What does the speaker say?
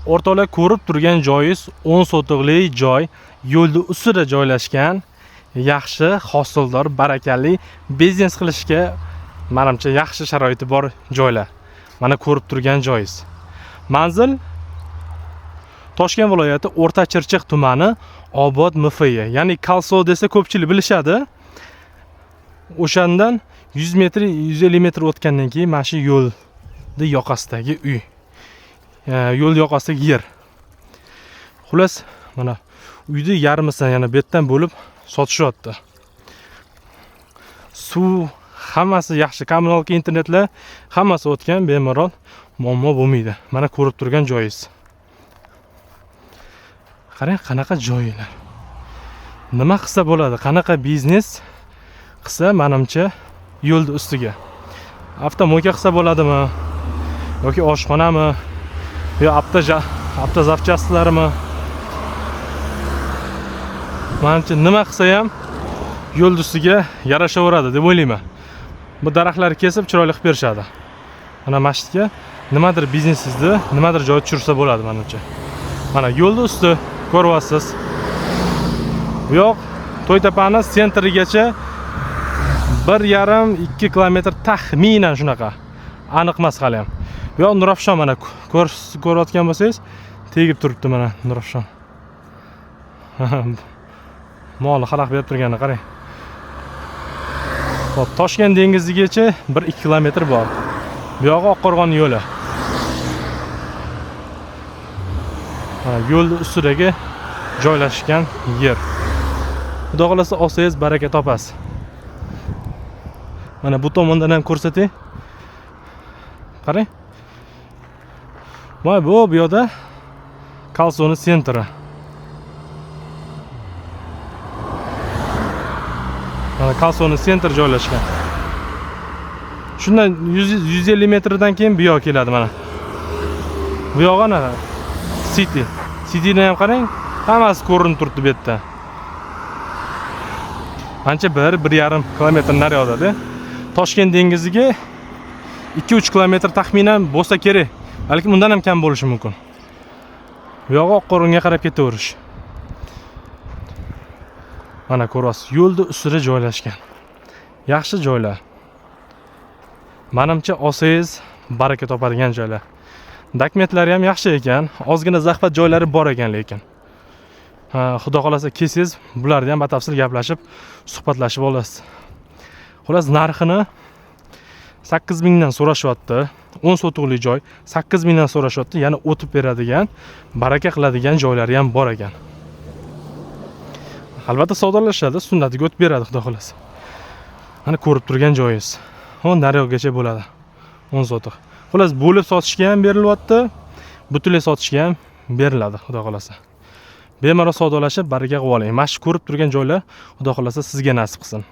O'rtoqlar, ko'rib turgan joyingiz 10 sotixli joy, yo'lni ustida joylashgan, yaxshi, hosildor, barakali biznes qilishga menimcha yaxshi sharoiti bor joylar. Mana ko'rib turgan joyingiz. Manzil Toshkent viloyati O'rta Chirchiq tumani Obod MFI, ya'ni Kalso desa ko'pchilik bilishadi. O'shandan 100 metr, 150 metr o'tgandan keyin mana shu yo'lni yoqasidagi uy. Yo'l yoqasidagi yer. Xullas, mana uyni yarmisini yana bu yerdan bo'lib sotishyapti. Suv hammasi yaxshi, kommunalka, internetlar hammasi o'tgan, bemalol muammo bo'lmaydi. Mana ko'rib turgan joyingiz. Qarang, qanaqa joylar. Nima qilsa bo'ladi, qanaqa biznes qilsa, menimcha yo'lni ustiga. Avtomoyka qilsa bo'ladimi? Yoki oshxonami? Yo avtozapchastlarmi? Menimcha nima qilsa ham yo'l ustiga yarashaveradi deb o'ylayman. Bu daraxtlarni kesib chiroyli qilib berishadi. Mana masjidga nimadir biznesingizni, nimadir joy tushirsa bo'ladi menimcha. Mana yo'lni usti ko'ryapsiz. Bu yoq To'ytepani sentrigacha 1,5-2 kilometr taxminan shunaqa. Aniq emas hali ham. Bu yoq Nurafshon, mana ko'rayotgan bo'lsangiz, tegib turibdi mana Nurafshon. Moli xalaq berib turganini qarang. Xo'p, Toshkent dengizigacha 1-2 kilometr bor. Bu yog'i Oqqo'rg'on yo'li. Mana yo'lning ustidagi joylashgan yer. Xudo xolasa olsangiz baraka topasiz. Mana bu tomondan ham ko'rsatay. Qarang. Voy, bu yoqda Kalsoni sentri. Mana Kalsoni sentr joylashgan. Shundan 150 metrdan keyin bu yoq keladi mana. Bu yoq ana City. Cityni ham qarang, hammasi ko'rinib turibdi bu yerda. Ancha 1-1,5 kilometr nariyoqda-da. Toshkent dengiziga 2-3 kilometr taxminan bo'lsa kerak. Balki undan ham kam bo'lishi mumkin. Bu yog'i Oqqo'rg'onga qarab ketaverish. Mana ko'ryapsiz, yo'lni ustida joylashgan. Yaxshi joylar. Menimcha olsangiz baraka topadigan joylar. Dokumentlari ham yaxshi ekan, ozgina zaxvat joylari bor ekan lekin. Ha, xudo xolasa kelsangiz, bularni ham batafsil gaplashib, suhbatlashib olasiz. Xullas, narxini 8 mingdan so'rashyapti. 10 sotixli joy 8 mingdan so'rashyapti. Yana o'tib beradigan, baraka qiladigan joylari ham bor ekan. Albatta savdolashadi, sunnatiga o'tib beradi xudo xolasa. Mana ko'rib turgan joyingiz. Hon naryoqgacha bo'ladi. 10 sotix. Xullas, bo'lib sotishga ham berilyapti, butunlay sotishga ham beriladi xudo xolasa. Bemalol savdolashib baraka qilib oling. Mana shu ko'rib turgan joylar xudo xolasa sizga nasib qilsin.